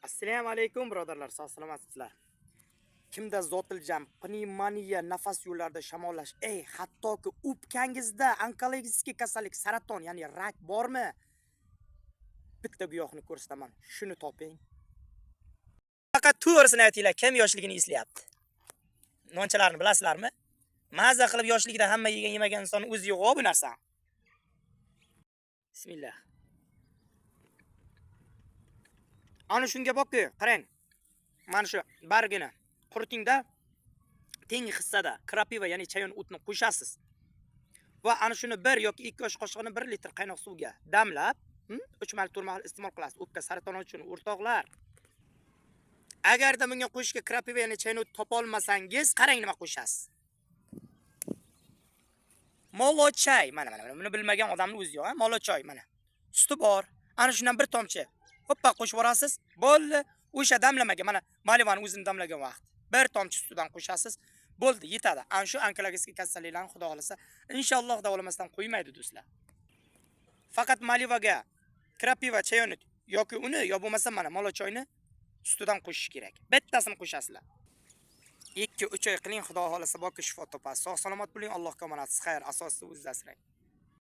Assalomu alaykum birodarlar, sog' salomatsizlar. Kimda zotiljam, pnevmoniya, nafas yo'llarida shamollash, hattoki o'pkangizda onkologik kasallik, saraton, ya'ni rak bormi? Bitta giyohni ko'rsataman. Shuni toping. Faqat to'g'risini aytinglar, kim yoshligini eslayapti? Nonchalarni bilasizlarmi? Maza qilib yoshligida hamma yegan yemagan inson o'zi yo'q bu narsa. Bismillah. Ana shunga boqi, qarang. Mana shu bargini quritingda teng hissada krapiva, ya'ni chayon o'tini qo'shasiz. Va ana shuni 1 yoki 2 osh qoshig'ini 1 litr qaynoq suvga damlab, 3 mahal 4 mahal iste'mol qilasiz. O'pka saratoni uchun o'rtoqlar. Agarda bunga qo'shishga krapiva, ya'ni chayon o't topa olmasangiz, qarang nima qo'shasiz. Molochoy, mana mana buni bilmagan odamning o'zi yo'q, ha? Molochoy mana. Suti bor. Ana shundan bir tomchi hoppa qo'shib yuborasiz. Bo'ldi. O'sha damlamaga mana malivani o'zini damlagan vaqt bir tomchi sutidan qo'shasiz. Bo'ldi, yetadi. Ana shu onkologik kasalliklarni Xudo xolasa inshaalloh davolamasdan qo'ymaydi do'stlar. Faqat malivaga krapiva chayoni yoki uni yo bo'lmasa mana molochoyni sutidan qo'shish kerak. Bittasini qo'shasizlar. 2-3 oy qiling, Xudo xolasa boki shifo topasiz. Sog' salomat bo'ling, Allohga omonat. Xayr, asosida o'zingiz asrang.